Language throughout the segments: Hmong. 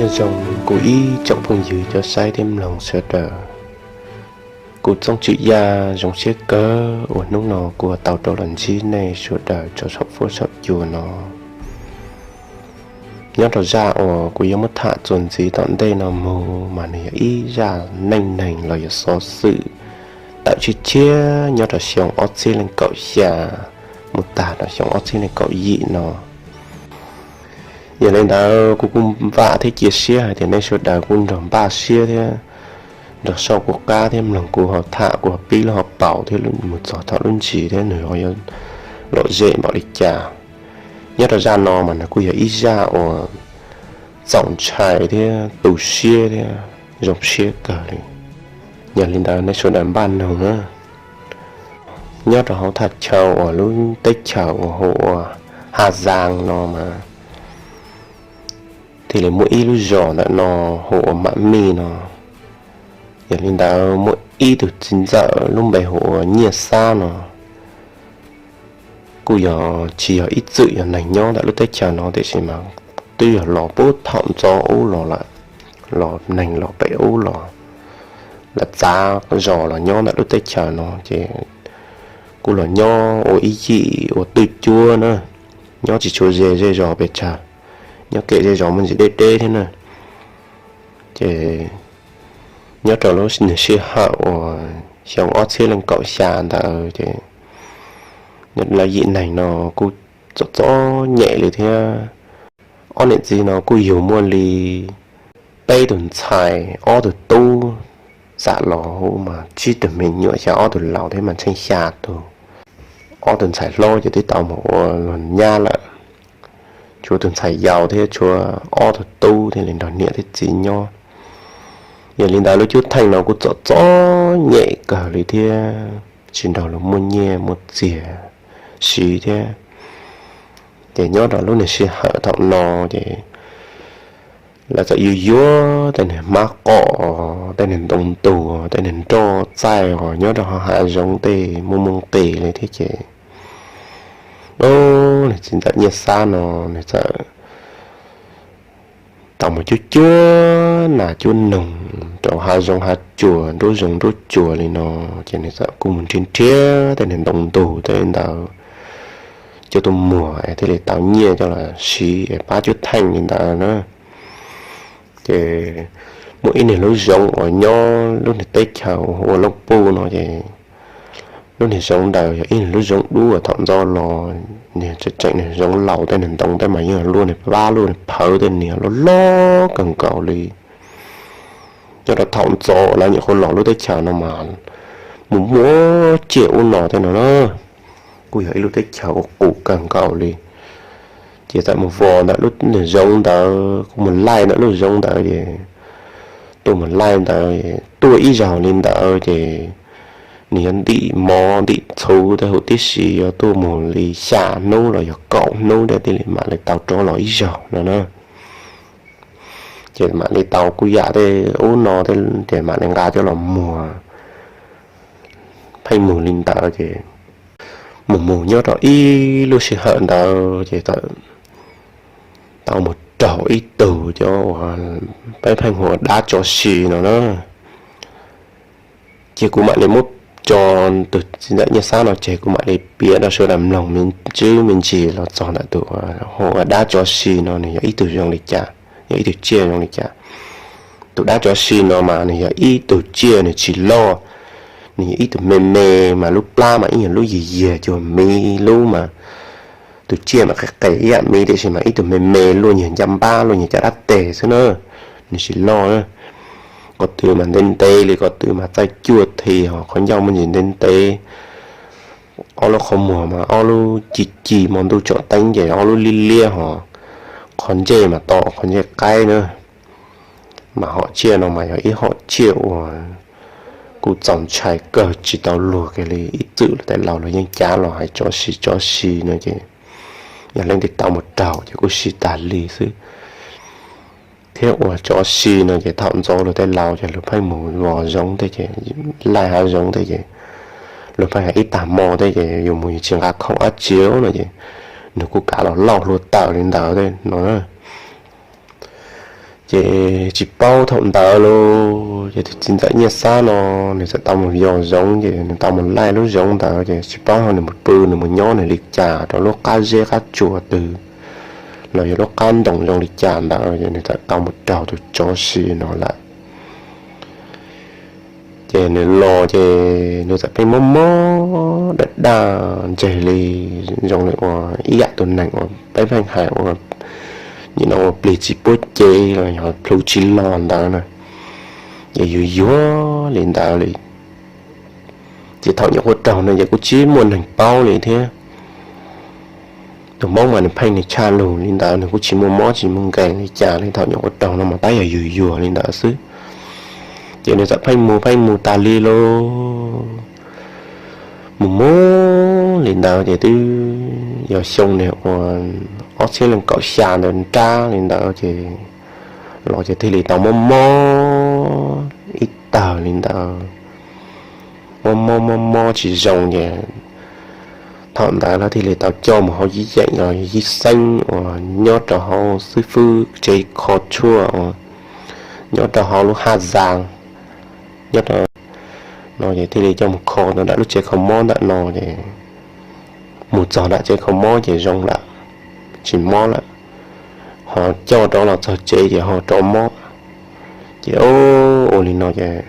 Zoo kuv ib tsoom phooj ywg cov saib thiab mloog sawv daws, kuv Txooj Tswm Yaj zoo siab kawg uas hnub no kuv tau rov los ntsib nej sawv daws rau saum fuab saum cua no. Nyob rau zaj uas kuv yuav muab tham txuas ntxiv tom ntej no mus mas nws yog ib zaj neej neeg los yog xov xwm tawm tshiab tshiab nyob rau xyoo ob txhiab leej kaum xya mus tag rau xyoo ob txhiab leej kaum yim no. Yog li ntawd kuv kuj vam thiab cia siab hais tias nej sawv daws kuj nrog npaj siab thiab nrog soj kuv qab thiab mloog kuv ho tham kuv ho pib lub hauv paus thiab mus txog thaum lub ntsis thiab nws ho yuav lom zem npaum li cas. Nyob rau zaj no mas nws kuj yog ib zaj uas txaus ntshai thiab tu siab thiab zoo siab kawg li. Yog li ntawd nej sawv daws npaj noog na. Nyob rau hauv thaj chaw uas lub teb chaws uas hu ua Ha Zas no mas thiaj li muaj ib lub zos ntawm no hu ua Mam Mij no. Yog li ntawd muaj ib tug txiv ntxawm lub npe hu ua Nyiaj Xab no. Kuj yog tsis yog ib txwm yog neeg nyob ntawm lub teb chaws no tiam sis mas twb yog los puag thaum ntxov ub los lawm, los neeg los pem ub los, lawv txav zos los nyob ntawm lub teb chaws no ces kuj los nyob ua ib yim ua twj cuab na, nyob tsis tshua ze zej zos pes tsawg, nyob kem zej zos muaj ntsis deb deb thiab na. Ces nyob rau lub niag sij hawm uas xyoo ob txhiab leej kaum xya ntawd ces lawv yim neeg no kuj txom txom nyem li thiab. Ob niam txiv no kuj yug muaj li peb tug ntxhais ob tug tub, xam los hu mas tsib tug me nyuam xya ob tug laus thiab mas tsheej xya tug. Ob tug ntxhais hlob ces twb tau mus ua luag nyab lawm, tshuav tus ntxhais yau thiab tshuav ob tug tub thiaj li nrog niam thiab txiv nyob. Yog li ntawd lub cuab theej no kuj txom txom nyem kawg li thiab tsis nrog luag muaj nyiaj muaj txiag siv thiab. Ces nyob rau lub niag sij hawm thaum no ces lawv txawm yuav yuav tej niag hmab qom, tej niag ntoo ntug, tej niag nroj txaij os nyob rau hauv hav zoov tej muaj muaj nqis li thiab ces, o, niag txiv ntxawm Nyiaj Xab no nws txawm tau mus cuab cuab nas cuab noog rau hav zoov hav tsuag nruab zoov nruab tsuag li no, ces nws txawm kuj mus nrhiav nrhiav tej niag ntoo ntug tej ntawd coj tuaj muag es thiaj li tau nyiaj coj los siv es pab cuab theej li ntawd na. Ces muaj ib niag lub zoov uas nyob lub niag teb chaws ua Looj Puj no ces lub niag zoov ntawd yog ib niag lub zoov dub uas thaum ntxov los niag tseem niag zoov laus tej niag ntoo tej mas yeej luaj niag pab luaj niag phawv tej niag loj loj kawg nkaus li. Nyob rau thaum ntxov lawv nyuam qhuav los lub teb chaws no mas mus muaj tsiaj ub no tej no na, kuj yog ib lub teb chaws uas qus kawg nkaus li. Ces txawm mus vos ntawm lub niag zoov ntawd, kuj mus laij ntawm lub zoov ntawd ces tuaj mus laij ntawd tuaj ib zaug li ntawd ces nws yuav ntim mov ntim txhuv tej huv tib si, yuav tuaj mus li xya hnub los yog kaum hnub thiaj li mam li tau rov los ib zaug no na. Ces mam li tau kuj yam tej ub no ces mam li nqa coj los muag, pheej mus li ntawd ces mus mus nyob rau ib lub sij hawm ntawd ces tau mus raug ib tug cov uas peb pheej hu ua dab tsov si no na. Ces kuv mam li muab tso tus txiv ntxawm Nyiaj Xab no ces kuv mam li piav rau sawv daws mloog me ntsis me ntsis los txog ntawm tus hu ua dab tsov si no nws yog ib tug zoo li cas, yog ib tug tsiaj zoo li cas. Tus dab tsov si no mas nws yog ib tug tsiaj nws tsis loj, nws yog ib tug me me mas lub plab mas ib yam lub yiag yiag cuag miv lub mas. Tus tsiaj mas qis qis ib yam miv tiam sis mas ib tug me me luaj nyiag ncaj npab luaj nyiag caj dab tes xwb na, nws tsis loj na. Ko tw mas ntev ntev li, ko tw mas txaij cuaj thi ho qhov ncauj muaj ntsis ntev ntev. Ob lub qhov muag mas ob lub ci ci hmo ntuj tsom teeb ces ob lub liab liab ho qhov ntsej mas to qhov ntsej qaib na. Mas hom tsiaj no mas yog ib hom tsiaj uas kuj txaus ntshai kawg tsis tau luag kiag li, ib txwm tej laus los yeej cav los hais tsov si tsov si no ces yog leej twg tau mus raug ces kuj si tas li xwb. Thiab ua tsov si no ces thaum ntxov luag tej laus ces luag pheej mus vos zoov tej ces laij hav zoov tej ces luag pheej hais ib tag hmo tej ces yus mus yus tsis nqa khoom dab tsi no ces nws kuj kav los lauj hlua tawm li ntawd tej no. Ces tsis paub thaum ntawd los ces tus txiv ntxawm Nyiaj Xab no nws txawm tau mus yos zoov, ces nws tau mus laij lub zoov ntawd, ces tsis paub nws mus pw nws mus nyob nws li cas rau lub qab zeb qab tsuas twg los yog lub qab ntoos zoo li cas ntawd, ces nws txawm tau mus raug tus tsov si no lawm. Ces nws los ces nws txawm pheej mob mob daj daj ntseg li, zoo li uas ib yam tus neeg uas peb pheej hais uas nim no ua plig tsis puab cev los yog plhu tsis los ntawd na, ces yuag yuag li ntawd li. Ces thaum nyuam qhuav raug no ces kuj tsis muaj neeg paub li thiab. Tus Hmoob mas nws pheej nws tshaj lug li ntawd, nws kuj tsis muaj mob tsis muaj nkees li cas li, thaum nyuam qhuav raug no mas tab yog yuag yuag li ntawd xwb. Ces nws txawm pheej mus pheej mus tas li lauj, mus mus li ntawd ces twb yog xyoo nws ua ob txhiab leej kaum xya ntawd nrab li ntawd ces los ces thiaj li tau mob mob ib tag li ntawd, mob mob mob mob tsis zoo ces thaum ntawd lawv thiaj li tau coj mus hauv yib yeem los yib xeeb uas nyob rau hauv xib fwb tsev kho tshuaj uas nyob rau hauv lub haj zas nyob rau no ces thiaj li coj mus kho rau nram lub tsev kho mob ntawm no ces mus txog nram tsev kho mob ces zoo lawm, tsis mob lawm. Ho coj rov los txog tsev ces ho rov mob. Ces ua li no ces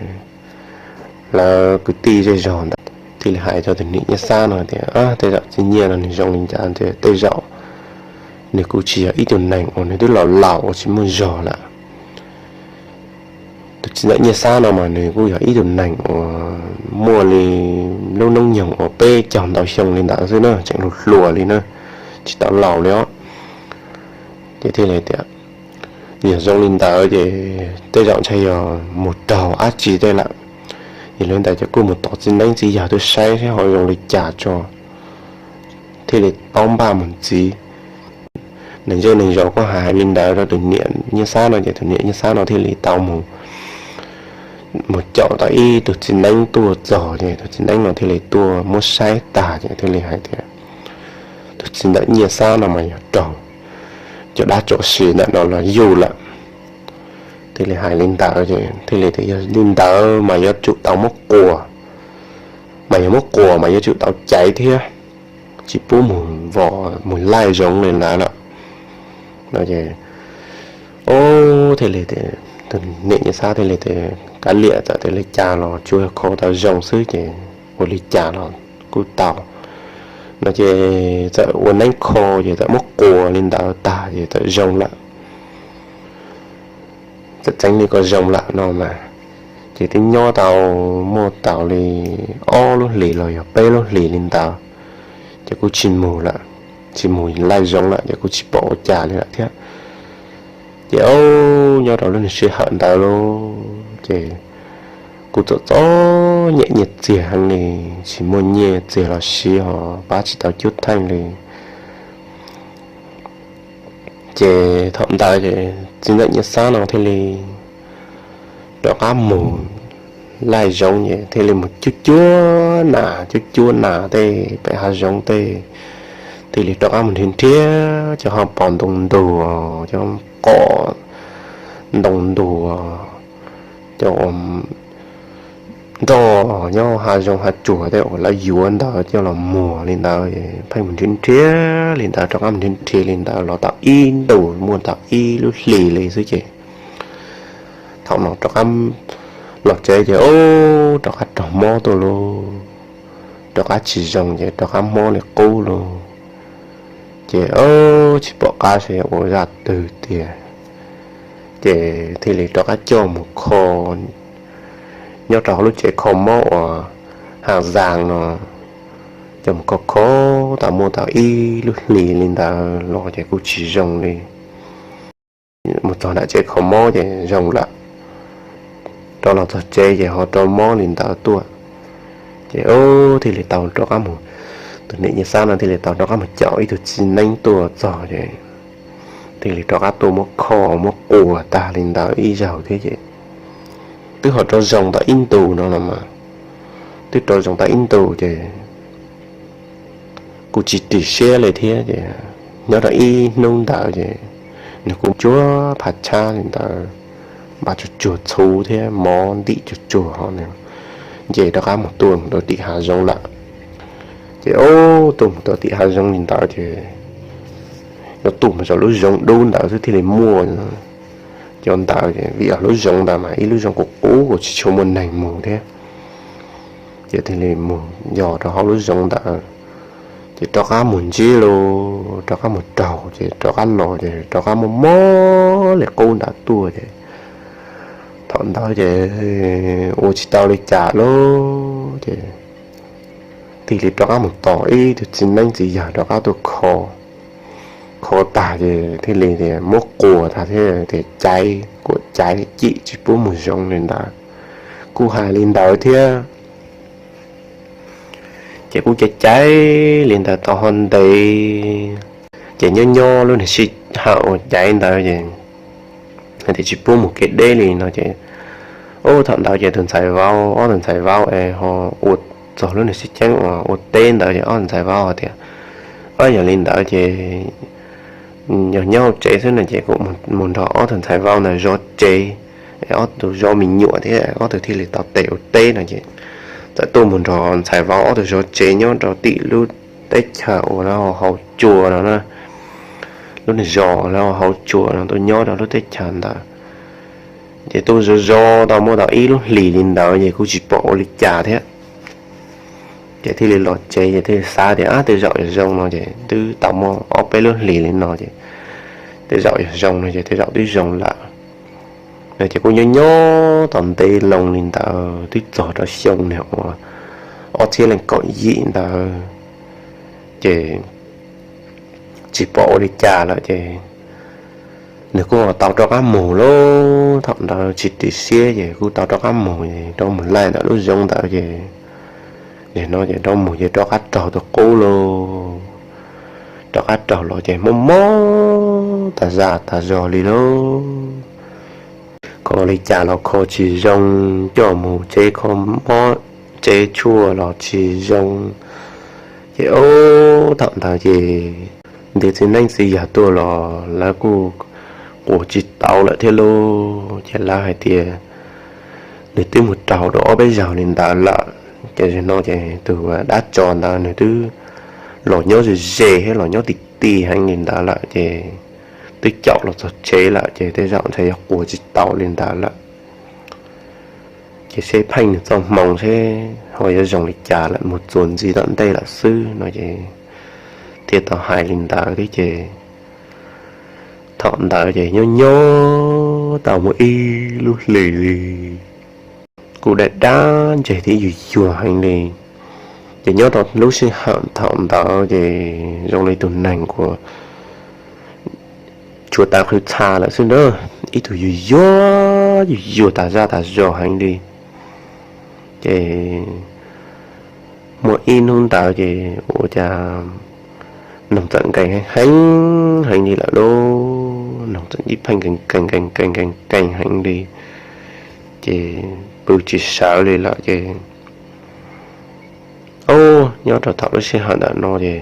lawv kwv tij zej zog ntawd thiaj li hais rau tus niam Nyiaj Xab no tias, Tej zaum txiv Nyiaj no nws zoo li cas, tej zaum nws kuj tsis yog ib tug neeg uas nws twb laus laus uas tsis muaj zog lawm. Tus txiv ntxawm Nyiaj Xab no mas nws kuj yog ib tug neeg uas muaj li lub noob nyoog uas peb caug ntau xyoo li ntawd xwb na, tseem hluas hluas li na, tsis tau laus li os. Ces thiaj li tias, Yog zoo li ntawd ces tej zaum ntshai yog mus raug dab tsi tej lawm. Yog li ntawd ces kuj mus tos txiv neeb txiv yaig tuaj saib saib ho zoo li cas tso, thiaj li paub npaj mus ntxiv. Neeg zej neeg zos kuj hais li ntawd rau tus niam Nyiaj Xab no ces tus niam Nyiaj Xab no thiaj li tau mus mus caum tau ib tug txiv neeb tuaj txog ces tus txiv neeb no thiaj li tuaj muab saib tag ces thiaj li hais tias, Tus txiv ntxawm Nyiaj Xab no mas yog raug cov dab tsov si ntawm no los yug lawm. Thiaj li hais li ntawd ces thiaj li tias, Yog li ntawd mas yuav tsum tau muab quas, mas yog muab quas mas yuav tsum tau caiv thiab, tsis pub mus vos mus laij zoov li ntawd lawm. No ces, o, thiaj li, niam Nyiaj Xab thiaj li tias, Kav liam, txawm tias li cas los tsuas yog kho tau zoo xwb ces ua li cas los kuj tau. No ces txawm ua neeb kho ces txawm muab quas li ntawd tag ces txawm zoo lawm. Txawm txeev li ko zoo lawm no mas, ces twb nyob tau muaj tau li ob lub hlis los yog peb lub hlis li ntawd, ces kuj tsis mus lawm, tsis mus laij zoov lawm ces kuj tsis pom ua cas li lawm thiab. Ces o, nyob rau lub sij hawm ntawd lauj ces kuj txom txom nyem nyiaj txiag heev li, tsis muaj nyiaj txiag los siv ho pab tsis tau cuab theej li. Ces thaum ntawd ces txiv ntxawm Nyiaj Xab no thiaj li rov qab mus laij zoov ces thiaj li mus cuab cuab nas, cuab cuab nas tej pem hav zoov tej, thiaj li rov qab mus nrhiav nrhiav cov hauv paus ntoo ntug, cov qos ntoo ntug, cov nroj nyob hav zoov hav tsuag tej uas lawv yuav ntawd coj los muag li ntawd, pheej mus nrhiav nrhiav li ntawd, rov qab mus nrhiav nrhiav li ntawd los tau ib ntus muaj tau ib lub hlis li xwb ces thaum no rov qab los tsev ces o, rov qab raug mob tuaj lauj, rov qab tsis zoo ces rov qab mob li qub lauj. Ces o, tsis pom qab xyov ua zaj twg tiag, ces thiaj li rov qab coj mus kho nyob rau hauv lub tsev kho mob uas Haj Zas no, coj mus kho kho tau muaj tau ib lub hlis li ntawd los ces kuj tsis zoo li. Mus txog nram tsev kho mob ces zoo lawm, rov los txog tsev ces ho rov mob li ntawd tuaj. Ces thiaj li tau rov qab mus, tus niam Nyiaj Xab no thiaj li tau rov qab mus caum ib tug txiv neeb tuaj txog ces thiaj li rov qab tuaj muab kho muab quas tag li ntawd ib zaug thiab ces twb ho rov zoo tau ib ntus no los mas, twb rov zoo tau ib ntus ces kuj tsis ris siab li thiab ces nyob rau ib hnub ntawd ces nws kuj cuag phav tshab li ntawd, npaj tsuag tsuag txhuv thiab mov ntim tsuag tsuag ho nws nce rov qab mus tuaj mus rau tim hav zoov lawm. Ces ob tuaj mus rau tim hav zoov li ntawd ces yuav tuaj mus saum lub zoov dub ntawd xwb thiaj li muaj. Cov ntawd ces vim lub zoov ntawd mas ib lub zoov qub qub kuj tsis tshua muaj neeg mus thiab. Ces thiaj li mus yos rau hauv lub zoov ntawd, ces rov qab mus ntsib lawm, rov qab mus raug ces rov qab los ces rov qab muaj mob li qub ntawd tuaj ces thaum ntawd ces ua tsis tau li cas lawm ces thiaj li rov qab mus tos ib tug txiv neeb txiv yaig rov qab tuaj kho. Kho tag ces thiaj li tias muab quas tag thiab tias caiv, kuam caiv cim tsis pub mus zoov li ntawd. Kuj hais li ntawd thiab. Ces kuj caiv caiv li ntawd tau ho ntev, ces nyob nyob lub niag sij hawm uas caiv ntawd ces hais tias tsis pub mus kev deb li no ces, ub, thaum ntawd ces tus ntxhais vauv, ob tug ntxhais vauv es ho ua txog lub niag sib ceeb uas ua teb ntawd ces ob tug ntxhais vauv hais tias, ob, yog li ntawd ces yog nyob hauv tsev xwb no ces kuv mus nrog ob tug ntxhais vauv ntawd zov tsev, ob tug zov me nyuam thiab ob tug thiaj li tau tes ua teb no ces txawm tuaj mus nrog ntxhais vauv ob tug zov tsev nyob rau tim lub teb chaws uas lawv hauv cua no na, lub niag zos lawv hauv cua no tuaj nyob rau lub teb chaws ntawd. Ces tuaj zov zov tau muaj tau ib lub hlis li ntawd ces kuj tsis pom ua li cas thiab. Ces thiaj li los tsev ces thiaj li xav tias, ab, tej zaum yog zoo no ces twb tau muaj ob peb lub hlis li no ces tej zaum yog zoo no ces tej zaum twb zoo lawm no ces kuj nyob nyob tau ntev loo li ntawd twb txog rau xyoo niag uas ob txhiab leej kaum yim ntawd ces tsis pom ua li cas lawm ces nws kuj tau rov qab mus lauj. Thaum ntawd tsis ris siab ces kuj tau rov qab mus, rov mus laij ntawm lub zoov ntawd ces, no ces rov mus ces rov qab raug tus qub lauj. Rov qab raug los ces mob mob tas zaj tas zog li lauj. Kho li cas los kho tsis zoo, coj mus tsev kho mob tsev tshuaj los tsis zoo. Ces ub, thaum ntawd ces ntiav txiv neeb txiv yaig tuaj los lawv kuj quas tsis tau lawm thiab lauj. Ces lawv hais tias nws twb mus raug dua ob peb zaug li ntawd lawm ces no ces tus dab tsov ntawd nws twb los nyob ze ze thiab los nyob ti ti heev li ntawd lawm ces twb caum los txog tsev lawm ces tej zaum ntshe yog quas tsis tau li ntawd lawm. Ces seb pheej nws txoj hmoo seb ho yuav zoo li cas lawm, mus txuas ntxiv tom ntej lawm xwb no ces thiaj tau hais li ntawd thiab ces thaum ntawd ces nyob nyob tau muaj ib lub hlis li kuj daj dab ntseg thiab yuag yuag heev li. Ces nyob rau lub sij hawm thaum ntawd ces zoo li tus neeg uas tsuas tawv qhwv txha lawm xwb na, ib tug yuag yuag yuag yuag tas zaj tas zog heev li. Ces muaj ib hnub ntawd ces ua cas noog txawm nkees heev heev li lawm lauj, noog txawm ib pheej nkees nkees nkees nkees nkees heev li, ces pw tsis sawv li lawm ces, ub, nyob rau thaum lub sij hawm ntawm no ces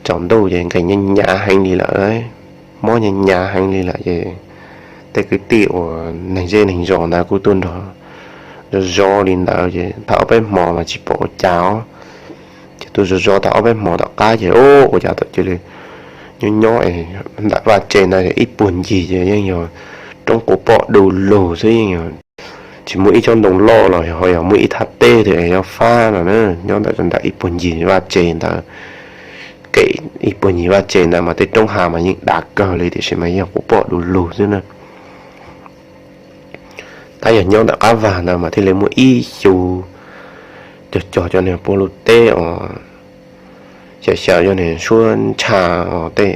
tsaus ntuj ces nkees nyav nyav heev li lawm, mob nyav nyav heev li lawm ces tej kwv tij uas neeg zej neeg zos ntawd kuj tuaj nrog zov zov li ntawd ces thaum ob peb hmo mas tsis pom ua cas os. Ces tuaj zov zov tau ob peb hmo tom qab ces ub, ua cas txawm cia li nyob nyob ntawm vaj tse ntawd ib puag ncig ces yeej yog roob quas pom du lug xwb, yeej yog tsis muaj ib tsob ntoo loj los ho yog muaj ib thaj teb twg es yuav fab no na. Nyob ntawm ntawm ib puag ncig vaj tse ntawd, kev ib puag ncig vaj tse ntawd mas tej roob hav mas yeej dav kawg li tiam sis mas yog quas pom du lug xwb na. Tab yog nyob ntawm qab vag ntawd mas thiaj li muaj ib xyu cog cov niag pua lug teb os, xyaw xyaw cov niag suab ntsha os, tej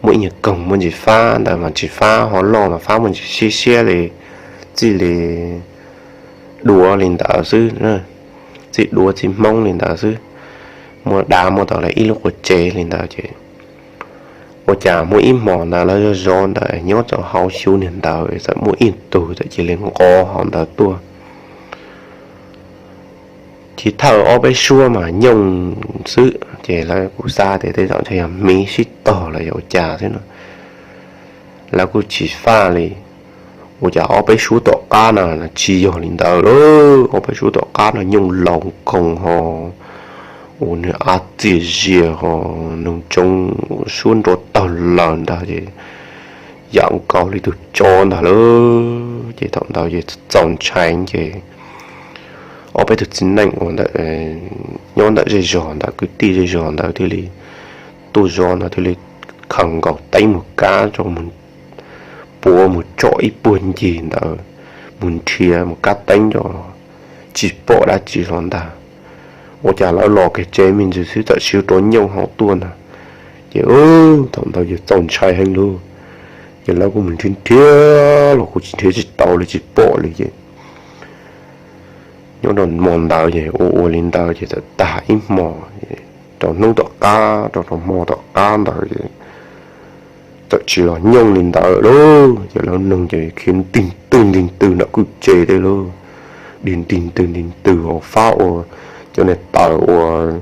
muaj ib nyuag koog muaj ntsis fab ntawd mas tsis fab ho loj mas fab muaj ntsis siab siab li, txij li duav li ntawd xwb, txij duav txij hmoob li ntawd xwb, muaj dav muaj tau li ib lub qua tsev li ntawd ces ua cas muaj ib hmos ntawd lawv zov zov ntawd nyob rau hauv xyu niag ntawd txawm muaj ib tug txawm cia li nqov hauv ntawd tuaj. Chiv thawj ob peb suab mas nyooj xwb ces lawv kuj xav tias tej zaum ntshe yog miv sib tog los yog ua cas xwb no. lawv kuj tsis faj li. Ua cas ob peb suab tom qab no tsis yog li ntawd lauj, ob peb suab tom qab no nyooj laus nkoos ho ua nws av txias zias ho noog tsoob suab nrov tawg laws ntag ces yam nkaus li tus tsov ntag lauj. Ces thaum ntawd ces txaus ntshai ces ob peb tug txiv neej uas nyob ntawm zej zog ntawd, kwv tij zej zog ntawd thiaj li tuaj zov ntawd thiaj li khaws nkaus teeb mus kab, puav mus tsom ib puag ncig ntawd, mus nrhiav mus kab teeb los tsis pom dab tsi los ntag. Ua cas lawv los kiag tsev me ntsis xwb txawm siv rov nyooj hauv tuaj ntag. Ces thaum ntawd ces txaus ntshai heev lauj. Ces lawv kuj mus nrhiav nrhiav los kuj tsis nrhiav tsis tau li, tsis pom li ces nyob rau hmo ntawd ces ua ua li ntawd ces txawm tag ib hmo, rau hnub tom qab rau rau hmo tom qab ntawd ces txawm tsis los nyooj li ntawd lauj. Ces lawv noog ces khiav ntig ntwg ntig ntwg nram kwj tse tej lauj, dig ntig ntwg ntig ntwg ho fab ua cov niag taws uas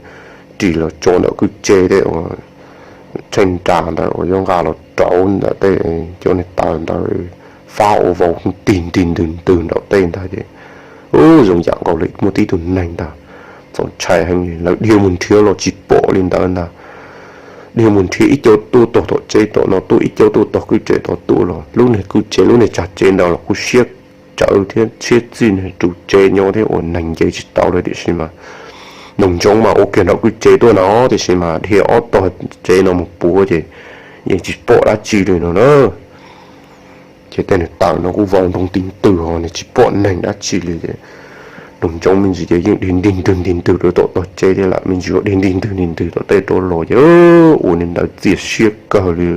ris los tso ntawm kwj tse tej uas tsheej nras ntawd uas yuav nqa los rauv ntawm tej cov niag taws ntawd fab ua vau ntig ntig ntwg ntwg nraum tej ntag ces ub zoo yam nkaus li muaj tib tug neeg ntag. Txaus ntshai heev li, lawv dhia mus nrhiav los tsis pom li ntawd ntag. Dhia mus nrhiav ib co tuaj tog tom tsev tom no, tuaj ib co tuaj tog kwj tse tom tuaj los lub niag kwj tse lub niag tsag tsev ntawd los kuj siab tsawv thiab siab txij nws ru tsev nyob thiab ua neeg nce tsis tau li tiam sis mas noog tsoob mas ua kiag nraum kwj tse tuaj no tiam sis mas dhia ob tog tsev no mus puav ces yeej tsis pom dab tsi li no na. Ces tej niag taws no kuj vau nroo ti ntws ho nws tsis pom neeg dab tsi li ces noog tsoob me ntsis ces yeej dhia ntig ntwg ntig ntwg rau tom tog tsev thiab lawm, me ntsis dhia ntig ntwg ntig ntwg tom tej rau los ces ua li ntawd txias siab kawg li.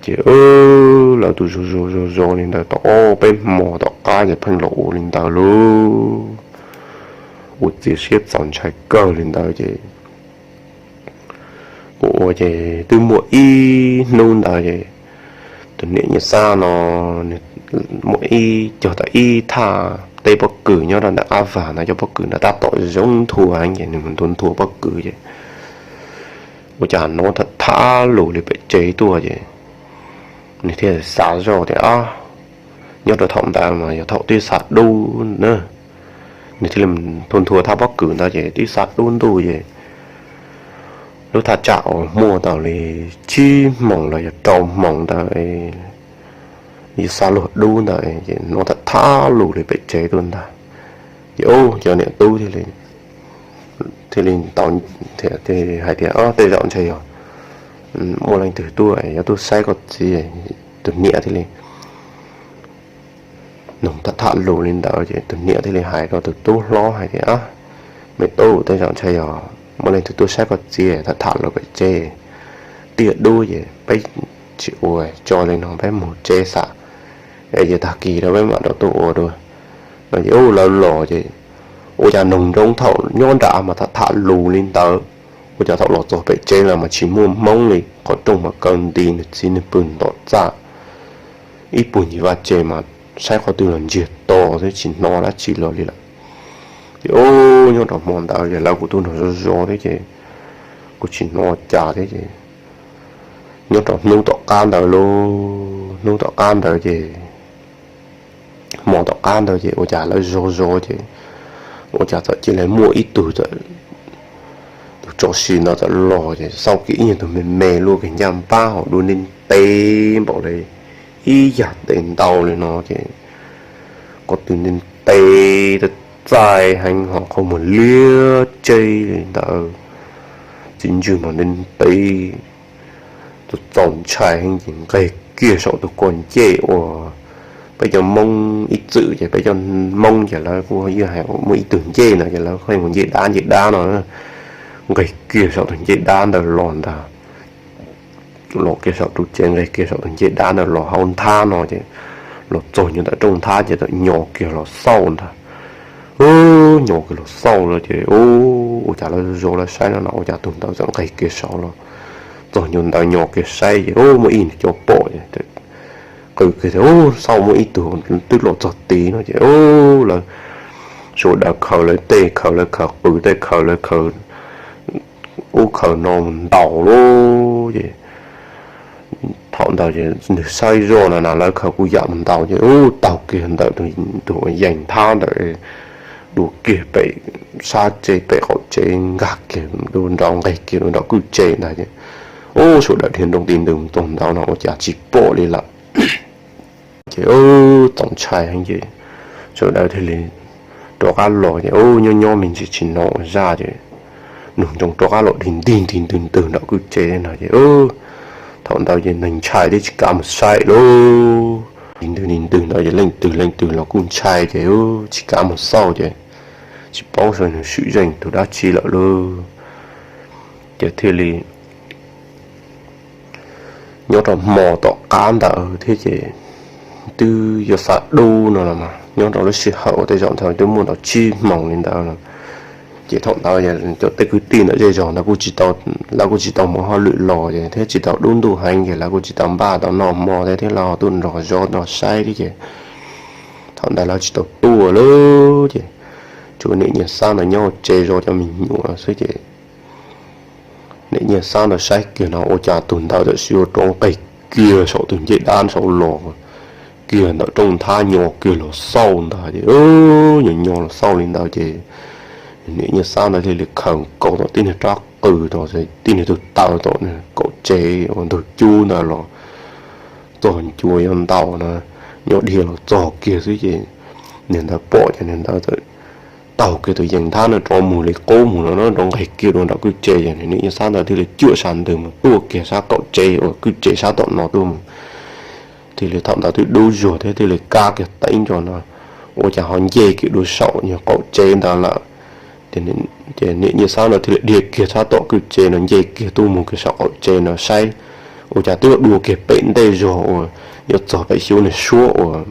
Ces lawv tus zov zov zov zov li ntawd tau ob peb hmo tom qab ces pheej los ua li ntawd lauj. Ua txias siab txaus ntshai kawg li ntawd ces ua ua ces twb muaj ib hnub ntawd ces tus niam Nyiaj Xab no nws muaj ib cog tau ib thaj teb pob kws nyob rau ntawm qab vag ntawd, cov pob kws ntawd tab tom zoo nthua ces nws mus nthua nthua pob kws ces ua cas hnov tham tham lus li pem tsev tuaj ces nws thiaj xav zoj tias, Ab, nyob rau thaum ntawd mas yog thaum twb xa dub na. Nws thiaj li nthua nthua thaj pob kws ntawd ces twb xa dub ntuj ces lub thaj tsam uas muaj tau li tsib moos los yog rau moos ntawd, yog xa luag dub ntawd ces hnov tham tham lus li pem tsev tuaj ntag. Ces ub, cov niam tub thiaj li tau hais tias, Tej zaum ntshe yog muaj leej twg tuaj, yog tuaj saib koj txiv. Tus niam thiaj li nug tham tham lus li ntawd ces tus niam thiaj li hais rau tus tub hlob hais tias, Me tub, tej zaum ntshe yog muaj leej twg tuaj saib koj txiv, tham tham lus pem tsev, tiaj dub ces peb tsis ua tso li no, peb mus tsev xam, es tag kis rau peb mam rov tuaj ua dua. No ces ub, lawv los ces ua cas noog nroo thaum nyob nram mas tham tham lus li ntawd, ua cas thaum los txog pem tsev lawm mas tsis muaj hmoob li, qhov rooj mas kaw nti, nws txiv nws pw ntom txaj, ib puag ncig vaj tse mas saib qhov twg los ntsiag to xwb, tsis hnov dab tsi los li lawm. Ces ub, nyob rau hmo ntawd ces lawv kuj tuaj nrog zov zov thiab ces kuj tsis hnov cas thiab ces nyob rau hnub tom qab ntawd lauj, hnub tom qab ntawd ces hmo tom qab ntawd ces ua cas lawv zov zov ces ua cas txawm cia li muaj ib tug, tus tso si ntawd txawm los ces xauj kiag ib nyuag tug me me luaj kiag ncaj npab hauv dua ntev ntev npaum li ib yam tes ntau li no ces ko tw ntev ntev txaij heev ho qhov muag liab tseb li ntawd, txiv ntswg mas ntev ntev, txaus ntshai heev ces nqes kiag saum tus ko ncej uas peb cov Hmoob ib txwm ces peb cov Hmoob ces lawv kuj yeej hais muaj ib tug ncej no ces lawv yeej hu ncej dab ncej dab no, nqes kiag saum tus ncej dab ntawd los ntag. Los kiag saum tus tsev, nqes kiag saum tus ncej dab ntawd los hauv nthab no ces los txog nyob ntawm rooj nthab ces txawm nyo kiag los xauj ntag. Nyo kiag los xauj no ces ua cas lawv zov lawv saib no no ua cas tus ntawd txawm nqes kiag saud los txog nyob ntawd nyo kiag saib ces muaj ib co pom ces qw kiag tias, Xauj, muaj ib tug twb los txog tid no ces lawv sawv daws khaws lawv tej, khaws lawv khaws qws tej, khaws lawv khaws ub khaws no mus ntaus lauj ces Thaum ntawd ces nws saib zoj no na lawv khaws kuj yam mus ntaus ces ub taug kiag ntawm tus yees nthab ntawd, dua kiag pem sab tsev pem qaum tsev, nkag kiag nrov nqes kiag nram kwj tsev ntag ces ub sawv daws dhia nroo ti ntws mus txog ntawd no ua cas tsis pom li lawm. Ces ub txaus ntshai heev ces sawv daws thiaj li rov qab los ces ub nyob nyob me ntsis tsis hnov ua zaj ces nug ntsoov rov qab los dhia ntig ntig ntws ntws nram kwj tsev no ces thaum ntawd ces neeg ntshai thiab tsis kav mus saib lauj. Ntig ntws ntig ntws ntawd ces leej twg leej twg los kuj ntshai ces tsis kav mus xauj ces tsis paub xyov nws swm zeej tus dab tsi lawm lauj. Ces thiaj li nyob rau hmo tom qab ntawd thiab ces twb yuav xav dub no los mas nyob rau lub sij hawm uas tej zaum ntawd twb muaj tau tsib moos li ntawd no. Ces thaum ntawd cov tej kwv tij ntawm zej zog ntawd kuj tsis tau, lawv kuj tsis tau mus hauj lwm los ces thiab tsis tau dub ntuj heev ces lawv kuj tsis tau npaj tau noj hmo thiab, thiab lawv ho tuaj nrog zov nrog saib thiab ces thaum ntawd lawv tsis tau tuaj lawm ces tsuas niam Nyiaj Xab ntawd nyob tsev zov cov me nyuam xwb ces niam Nyiaj Xab ntawd saib kiag no ua cas tus ntawd tam sim ua rov nqes kiag saum tus ncej dab saud los kiag ntawm rooj nthab nyo kiag los xauj ntag ces nyo nyo los xauj li ntawd ces niam Nyiaj Xab ntawd thiaj li khaws nkaus tom tib niag rab qws, tom tib niag tug taw tom kaum tsev uas ntug cub ntawd los txog ncua yuav ntaus na, nyob dhia los txog kiag xwb ces niag ntawd pom ces niag ntawd taug kiag tus yees nthab no rov mus li qub mus no rov nqes kiag dua nram kwj tsev ces niam Nyiaj Xab ntawd thiaj li cuam sab ntws mus tuaj kiag sab kaum tsev uas kwj tsev sab tom no tuaj mus. Thiaj li thaum ntawd twb dub zuag thiab thiaj li kab kiag teeb ntso no ua cas ho nce kiag dua saum nyuag qaum tsev ntawd lawm. Ces niam Nyiaj Xab ntawd thiaj li dhia kiag sab tom kwj tsev no nce kiag tuaj mus kiag saum qaum tsev no saib ua cas twb dua kiag pem ntej zog uas yuav txog pem xyuv niag suab uas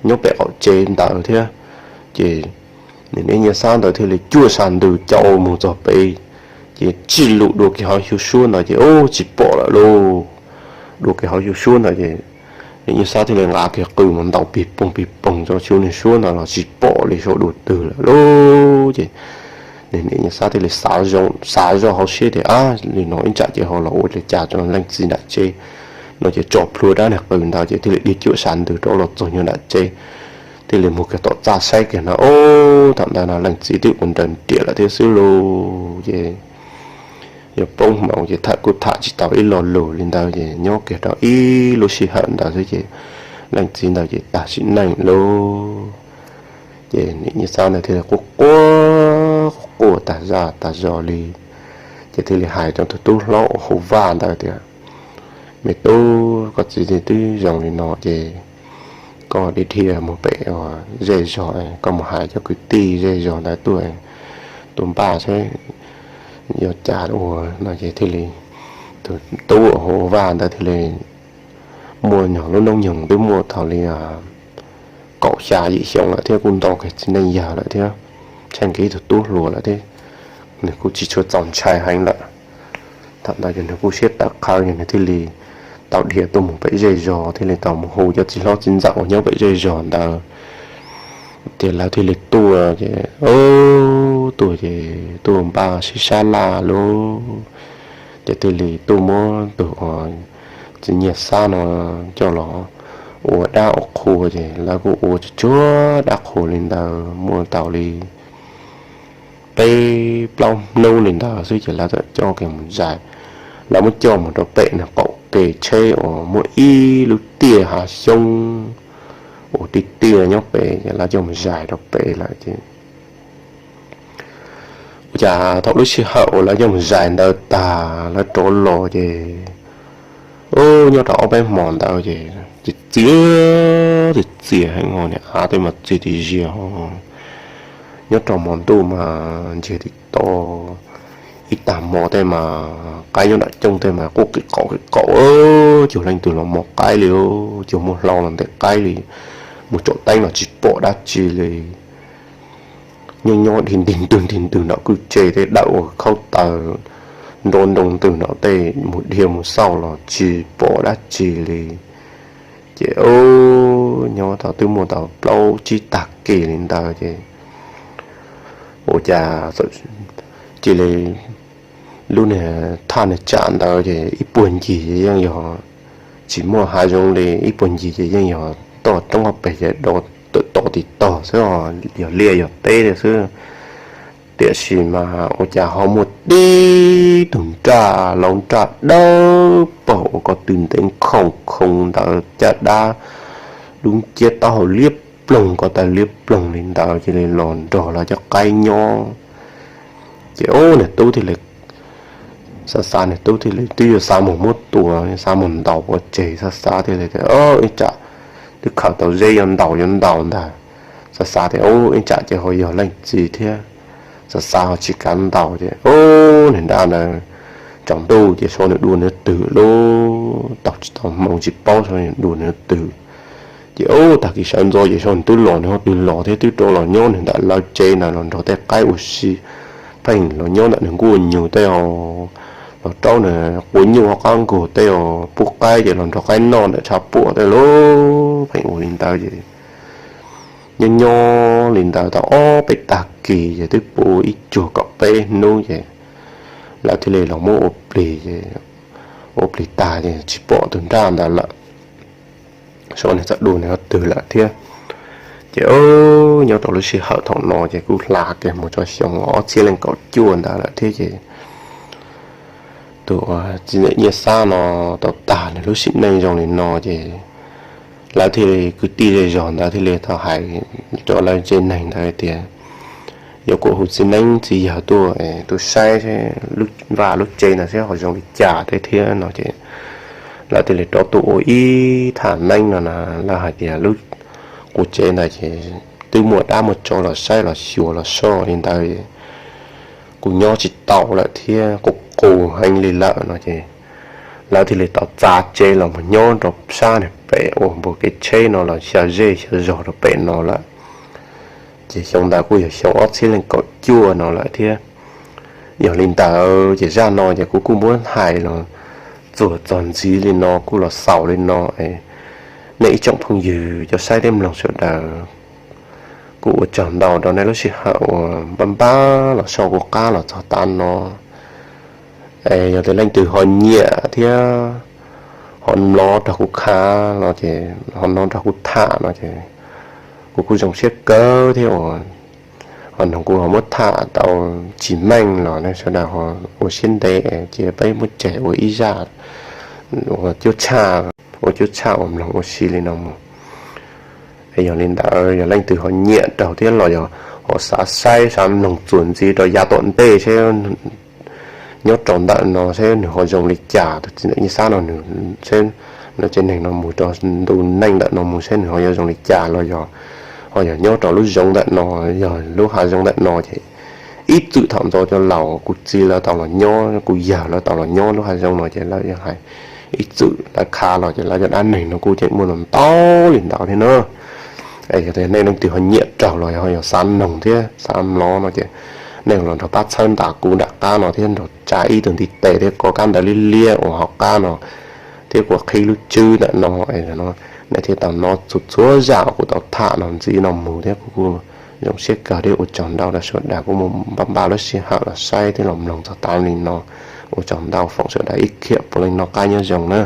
nyob pem qaum tsev ntawd thiab. Ces niam Nyiaj Xab ntawd thiaj li cuam sab ntws caum mus txog pem ces txij lus dua kiag hauv xyuv suab ntawd ces ub tsis pom lawm lauj. Dua kiag hauv xyuv suab ntawd ces niam Nyiaj Xab thiaj li nqa kiag qws mus ntaus pig poog pig poog rau xyuv niag suab ntawd los tsis pom li saum dua twg lawm lauj. Ces niam Nyiaj Xab thiaj li xav zoj hauv siab tias ab li no ib tsam ces ho los ua li cas rau leej txiv nram tsev no ces tso plhuav rab niag qws ntawd ces thiaj li dhia cuam sab ntws rov los txog nyob nram tsev. Thiaj li mus kiag tom txaj saib kiag no ub thaum ntawd no leej txiv twb ua nrawm nriam lawm thiab xwb lauj. Ces yog poob hmoov ces tham kuj tham tsis tau ib lo lus li ntawd ces nyob kiag rau ib lub sij hawm ntawd xwb ces leej txiv ntawd ces tag sim neej lauj. Ces niam Nyiaj Xab ntawd thiaj li quaj quaj quaj quaj tag zaj tag zog li. Ces thiaj li hais rau tus tub hlob uas hu Vaj ntawd tias me tub, koj txiv twb zoo li no ces koj dhia dhia mus pem zej zog, koj mus hais cov kwv tij zej zog ntawd tuaj, tuaj npaj saib yuav cas ua no ces thiaj li tus tub uas hu Vaj ntawd thiaj li muaj nyuag lub noob nyoog twb muaj thaum li kaum xya yim xyoo lawm thiab kuj nto kiag txiv neej yawg lawm thiab tsheej kiag ib tug tub hluas lawm thiab. Nws kuj tsis tshua txaus ntshai heev lawm. Thaum ntawd ces nws kuj siab tawv qhawv ces nws thiaj li tau dhia tuaj mus pem zej zog thiaj li tau mus hu cov txiv hlob txiv ntxawm uas nyob pem zej zog ntawd. Ces lawv thiaj li tuaj ces tuaj ces tuaj npaj sib sab laj lauj. Ces thiaj li tuaj muab tus txiv Nyiaj Xab no coj los ua dab ua qhua ces lawv kuj ua tsuag tsuag dab qhua li ntawd muaj tau li peb plaub hnub li ntawd xwb ces lawv txawm coj kiag mus zais. Lawv muab coj mus rau pem nws qaum kev tsheb uas muaj ib lub tiaj hav xyoob uas tiaj tiaj nyob pem ces lawv coj mus zais rau pem lawm ces ua cas thaum lub sij hawm uas lawv coj mus zais ntawd tag lawv rov los ces nyob rau ob peb hmo ntawd ces txias txias heev, niag av tej mas txias tib ziag. Nyob rau hmo ntuj mas ntsiag tib to, ib tag hmo tej mas qaib nyob nram cooj tej mas quaj qis qaum qis qaum, cuag leej twg los mos qaib li, cuag muaj hlau los ntes qaib li, mus tsom teeb los tsis pom dab tsi li. Nyob nyob dhia ntig ntwg ntig ntwg nram kwj tse tej dawm ua khaub taws nrov nroo ntws nram tej mus dhia mus xauj los tsis pom dab tsi li. Ces nyob tau twb muaj tau plaub tsib tag kis li ntawd ces ua cas cia li lub niag thaj niag tsam ntawd ces ib puag ncig yeej yog tsis muaj hav zoov li, ib puag ncig ces yeej yog toj roob hauv pes ces do tawm toj tim tog xwb, yog liaj yog teb li xwb. Tiam sis mas ua cas ho muaj tib tug nraj laus nraj dawb paug uas ko tw ntev khoom khoo ntawd caj dab dub nciab taub hau liab ploog ko taw liab ploog li ntawd cia li los nrog lawv cov qaib nyob. Ces ub niag tub thiaj li xav xav, niag tub thiaj li twb yuav xav mus muab tua, xav mus ntaus pov tseg, xav xav thiaj li tias ib tsam twb khaws tau zeb yuav ntaus yuav ntaus ntag. Xav xav tias ub ib tsam ces ho yog leej txiv thiab, xav xav ho tsis kav ntaus ces ub niag nraj ntawd tsaus ntuj ces sau nws dua nws twg lub tau tsis tau hmoo tsis paub sau nws dua nws twg. Ces ub tag kis sawv ntxov ces sau nws twb los nws ho twg los thiab twb rov los nyob nws ntawm lawv tsev ntawd los nrog tej qaib ua si, pheej los nyob ntawm nws nkuaj nyug tej os, los raub nws quav nyuj hauv qab nkuag tej os, pub qaib ces los nrog qaib noj ntawm tshav puam tej lub pheej ua li ntawd ces nyob nyob li ntawd tau ob peb tag kis ces twb puv ib cuag kaum peb hnub ces lawv thiaj li los muab ua plig ces ua plig tag ces tsis pom tus nraj ntawd lawm. Sau nws txawm dua nws ho twg lawm thiab. Ces nyob rau lub sij hawm thaum no ces kuj hla kiag mus txog xyoo ob txhiab leej kaum cuaj ntawd lawm thiab ces tus txiv ntxawm Nyiaj Xab no tau tag nws lub sim neej zoo li no ces lawv thiaj li kwv tij zej zog ntawd thiaj li tau hais rau lawv tsev neeg ntawd tias yuav kom hu txiv neeb txiv yaig tuaj, tuaj saib lub vaj lub tsev ntawd saib ho zoo li cas thiab no ces lawv thiaj li rov tuaj ua ib thaj neeb no na. Lawv hais tias lub qub tsev ntawd ces twb muaj dab muaj tsov los saib los xyuas los soj li ntawd, kuj nyob tsis tau lawm thiab, qus qus heev li lawm no ces lawv thiaj li tau txav tsev los mus nyob rau sab pem uas npua kev tsheb no los xya zej xya zog rau pem no lawm. Ces xyoo ntawd kuj yog xyoo ob txhiab leej kaum cuaj no lawm thiab. Yog li ntawd ces zaj no ces kuv kuj muab hais los txuas txog ntxiv li no kuj los xaus li no. Nej ib tsoom phooj ywg cov saib thiab mloog sawv daws, kuv ua tsaug ntau rau nej lub sij hawm uas npaj npab los soj kuv qab los txog tav no. Yog tias leej twg ho nyiam thiab ho mloog rau kuv qab no ces ho mloog rau kuv tham no ces kuv kuj zoo siab kawg thiab uas ho noog kuv ho muab tham tau tsis meej los nej sawv daws ho ua siab ntev cia peb muab tseg ua ib zaj ua cuab tshaj, ua cuab tshaj uas mloog ua si li no mus. Yog li ntawd yog leej twg ho nyiam raug thiab los yog ho xav saib xav mloog txuas ntxiv rau yav tom ntej seb nyob rau ntawm no seb nws ho zoo li cas, tus txiv ntxawm Nyiaj Xab no nws, lawv tsev neeg no mus rau ntu neej ntawm no mus seb nws ho yuav zoo li cas los yog ho yog nyob rau lub zoov ntawm no, yog lub hav zoov ntawm no ces ib txwm thaum ntxov cov laus kuv txiv lawv tau los nyob, kuv yawg lawv tau los nyob lub hav zoov no ces lawv yog hais ib txwm lawv khav los ces lawv cov dab neeg no kuj yeej muaj ntau li ntawd thiab na. Yog tias nej leej twg ho nyiam raug los yog xav noog thiab xav mloog no ces nej los nrog pab txhawb ntas kuv nram qab no thiab nrog tsa ib tug ntiv tes thiab kov kab ntawv liab liab uas hauv qab no thiab kuv qhib lub tswb ntawm no, nej thiaj tau hnov txhua txhua zaj uas kuv tau tham no ntxiv no mus thiab kuv kuj zoo siab kawg thiab ua tsaug ntau rau sawv daws kuj mus npaj npaj lub sij hawm los saib thiab los mloog txog tav li no. Ua tsaug ntau, foom sawv daws ib khiam puav leej noj qab nyob zoo na.